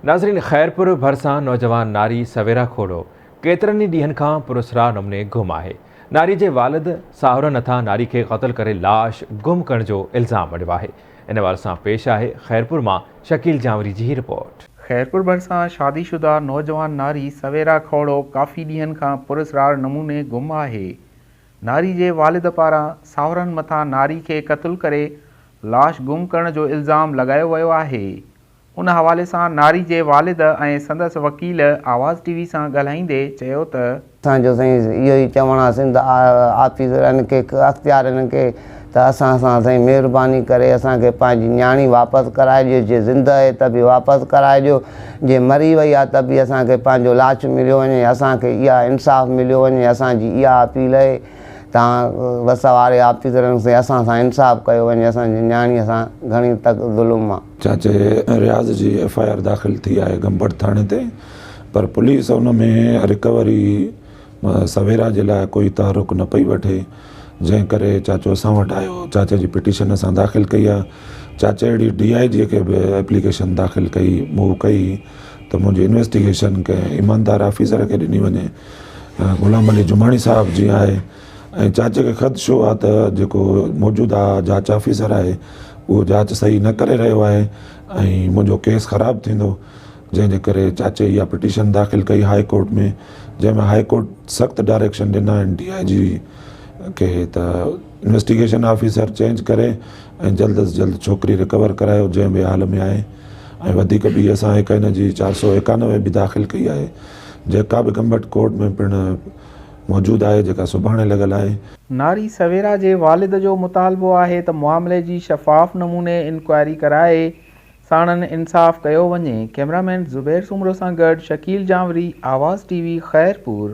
ناظرين خيرپور ڀرسان نوجوان ناري سويرا کوڙو ڪيترن ئي ڏينهن کان پراسرار نموني گم آهي. ناري جي والد ساهرن هٿان ناري کي قتل ڪري لاش گم ڪرڻ جو الزام مڙهيو آهي. ان حوالي سان پيش آهي خيرپور مان شڪيل جانوري جي هي رپورٽ. خيرپور ڀرسان شادي شده نوجوان ناري سويرا کوڙو ڪافي ڏينهن کان پراسرار نموني گم آهي. ناري جي والد پاران ساهرن مٿان ناري کي قتل ڪري لاش گم ڪرڻ جو الزام لڳايو ويو آهي. ان حوالي سان ناري جي والد ۽ سندس وڪيل آواز ٽي وي سان ڳالهائيندي چيو ته. اسان جو سائين اهو ئي چوڻ آ سنڌ آفيسرن کي اختيارين کي ته اسان سان سائين مهرباني ڪري اسان کي پنهنجي نياڻي واپس ڪرائي ڏيو جي زنده اهي ته به واپس ڪرائي ڏيو جي مري وئي آ ته به اسان کي پنهنجو لاش مليو وڃي اسان کي اها انصاف مليو وڃي اسان جي اها اپيل اهي تان وس واري آفيسرن سين اسان سان انصاف ڪيو وڃي اسان جي نياڻي سان گهڻي تڪ ظلم آ. چاچي رياض جي ايف I R داخل ٿي آهي گمبٽ ٿاڻي تي پر پوليس ان ۾ رڪوري سويرا جي لاء ڪوئي تحرڪ نه پئي وٺي جنهن ڪري چاچو اسان وٽ آيو چاچي جي پٽيشن اسان داخل ڪئي آهي چاچي اهڙي ڊي I جي کي به ايپليڪيشن داخل ڪئي موو ڪئي ته منهنجي انويسٽيگيشن ڪنهن ايماندار آفيسر کي ڏني وڃي غلام علي جماڻي صاحب جيئن آهي ۽ چاچي کي خدشو آهي ته جيڪو موجوده جاچ آفيسر آهي اهو جاچ صحيح نه ڪري رهيو آهي ۽ منهنجو ڪيس خراب ٿيندو جنهن جي ڪري چاچي اها پٽيشن داخل ڪئي هاء ڪورٽ ۾ جنهن ۾ هاء ڪورٽ سخت ڊائريڪشن ڏنا آهن ڊي I جي کي ته انويسٽيگيشن آفيسر چينج ڪري ۽ جلد از جلد ڇوڪري رڪور ڪرايو جنهن به حال ۾ آهي ۽ وڌيڪ ٻي اسان هڪ هن جي 491 به داخل ڪئي آهي جيڪا به گمبٽ ڪورٽ ۾ پڻ موجود آهي جيڪا سڀاڻي لڳل آهي. ناري سويرا جي والد جو مطالبو آهي ته معاملي جي شفاف نموني انڪوائري ڪرائي ساڻن انصاف ڪيو وڃي، ڪئميرامين زبير سومرو سان گڏ شڪيل جانوري، آواز ٽي وي، خيرپور.